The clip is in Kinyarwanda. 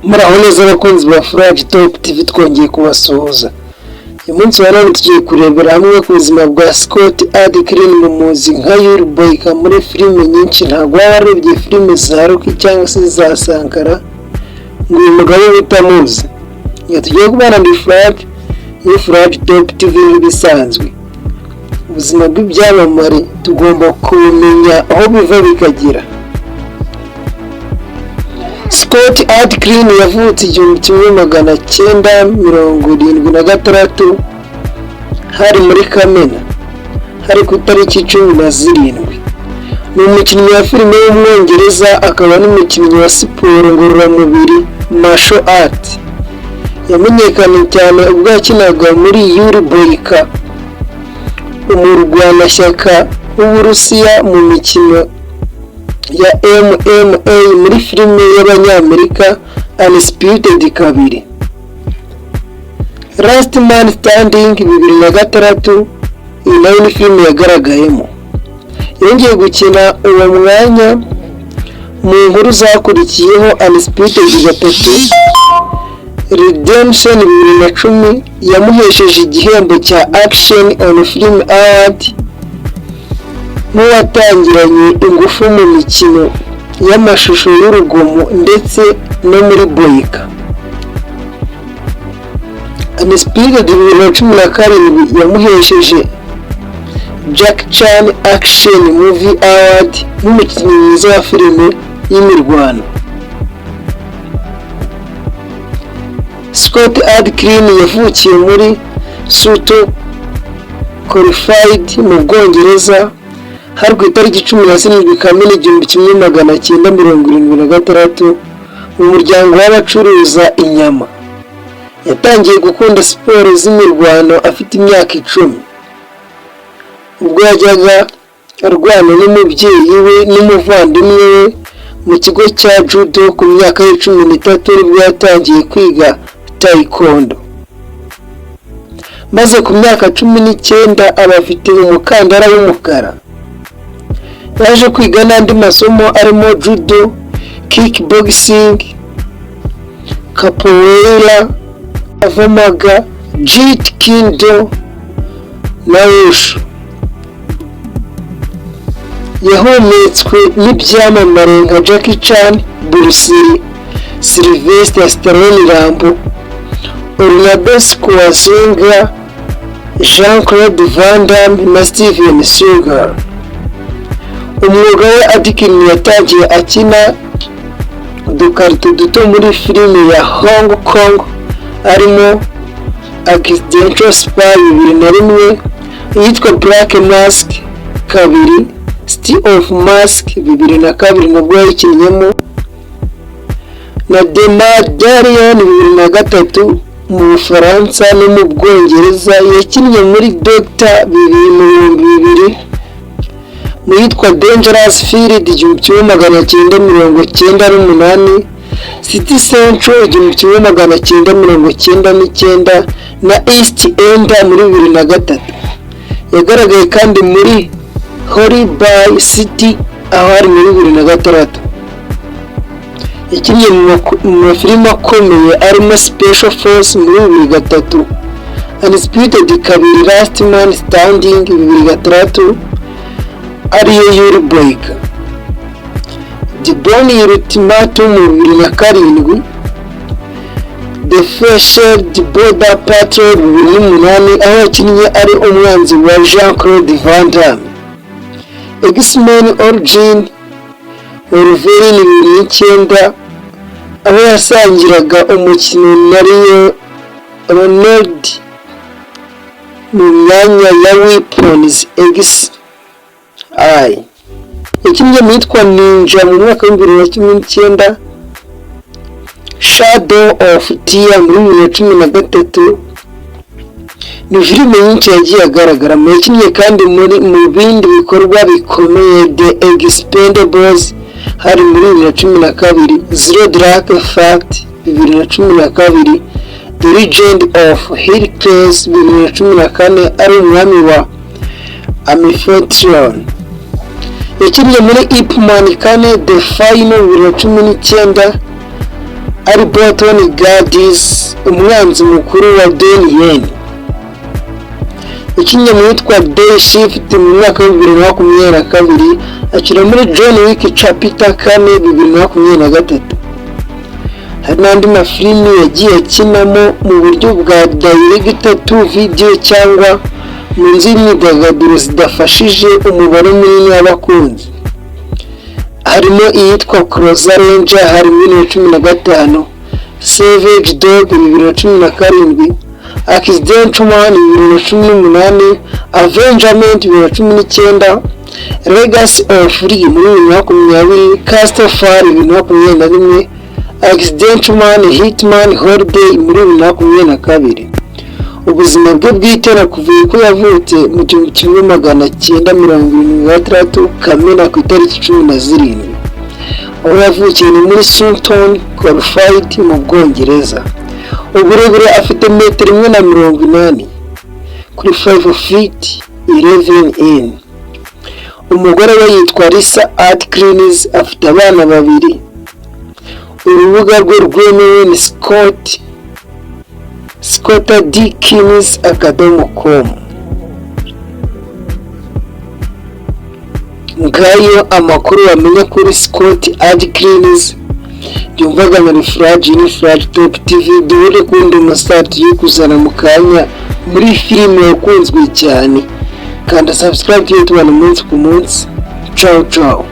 Muraho neza abakunzi ba Furaji Top TV, twongeye kubasuhuza. Uyu munsi wa none tugiye kurebera hamwe ku buzima bwa Scott Adkins, mumuzi nka Yuri Boyka muri filime nyinshi. Ntabwo waba warebye filime za Rocky cyangwa se za Sankara ngo uyu mugabo ube utamuzi. Iyo tugiye kubana muri Furaji, muri Furaji Top TV nk'ibisanzwe. Ubuzima bw'ibyamamare tugomba kubumenya aho biva bikagera. Scott Adkins yavutse 1976, hari muri Kamena, hari ku itariki 17. Ni umukinnyi wa filime w'Umwongereza, akaba n'umukinnyi wa siporo ngororamubiri, martial art. Yamenyekanye cyane ubwo yakinaga muri Yuri Boyka, umurwanashyaka w'Uburusiya mu mikino ya MMA, muri filime y'Abanyamerika Undisputed 2, Last Man Standing 2006. Iyi nayo ni filime yagaragayemo. Yongeye gukina uwo mwanya mu nkuru zakurikiyeho, Undisputed 3 Redemption 2010, yamuhesheje igihembo cya Action on Film Award nk'uwatangiranye ingufu mu mikino y'amashusho y'urugomo ndetse no muri Boyka. Undisputed 2017 yamuhesheje Jackie Chan Action Movie Award nk'umukinnyi mwiza wa filime y'imirwano. Scott Adkins yavukiye muri Sutton Coldfield mu Bwongereza, hari ku itariki 17 Kamena 1976, mu muryango w'abacuruza inyama. Yatangiye gukunda siporo z'imirwano afite imyaka 10, ubwo yajyaga arwana n'umubyeyi we n'umuvandimwe we mu kigo cya judo. Ku myaka ye 13 nibwo yatangiye kwiga taekwondo, maze ku myaka 19 aba afite umukandara w'umukara. Yaje kwiga n'andi masomo arimo judo, kickboxing, capoeira, krav maga, jeet kune do na wushu. Yahumetswe n'ibyamamare nka Jackie Chan, Bruce Lee, Sylvester Stallone, Rambo, Arnold Schwarzenegger, Jean-Claude Van Damme na Steven Seagal. Umwuga we, Adkins yatangiye akina udukarito duto muri filime ya Hong Kong, arimo Accidental Spy 2001, iyitwa Black Mask 2, City of Mask 2002 nabwo yayikinnyemo, na The Medallion 2003 mu Bufaransa no mu Bwongereza. Yakinnye muri Doctor bibiri mu 2000, mu yitwa Dangerous Field 1998, City Central 1999 na East End muri 2003. Yagaragaye kandi muri Holby City, aho ari muri 2006. Yakinnye mu mafilime akomeye arimo Special Force muri 2003, Undisputed 2, Last Man Standing 2006, ariyo Yuri Boyka, The Bourne Ultimatum mu 2007, The Fleischer Border Patrol 2008, aho yakinnye ari umwanzi wa Jean Claude Van Damme, X-Men Origin Wolverine 2009, aho yasangiraga umukino na Leonard mu myanya ya Weapons X. Yakinnye mu yitwa Ninja mu mwaka wa 2019, Shadow of Tear muri 2013. Ni filime nyinshi yagiye agaragaramo. Yakinnye kandi muri mu bindi bikorwa bikomeye: The Expendables hari muri 2012, Zero Dark Thirty 2012, The Legend of Hercules 2014, ari umwami wa Amphitron. Yakinnye muri Ip Man 4 The Final 2019. Ari Barton Gadis, umwanzi mukuru wa Donnie Yen. Yakinnye mu witwa Day Shift mu mwaka wa 2022, akina muri John Wick Chapter 4 2023. Hari n'andi mafilimi yagiye akinamo mu buryo bwa direct to video cyangwa mu nzu y'imyidagaduro zidafashije umubare munini w'abakunzi, harimo iyitwa Closer Ranger hari 2015, Savage Dog 2017, Accidental Man 2018, Avengement 2019, Legacy of Lee muri 2020, Castle Fall 2021, Accidental Man Hitman Holiday muri 2022. Ubuzima bwe bwite nakuvuye ko yavutse mu 1976, Kamena ku itariki 17. Aho yavukiye ni muri Sutton Coldfield mu Bwongereza. Uburebure afite metero 1.80 kuri 5 feet 11 in. Umugore we yitwa Lisa Adkins, afite abana babiri. Urubuga rwe rwemewe ni scottadkins.com. Ngayo amakuru wamenya kuri Scott Adkins. Byumvaga na Furaji ni Furaji Top TV. Duhure kundi mustar tugiye kuzana mu kanya muri filime yakunzwe cyane. Kanda subscribe, tujye tubana umunsi ku munsi. Ciao ciao.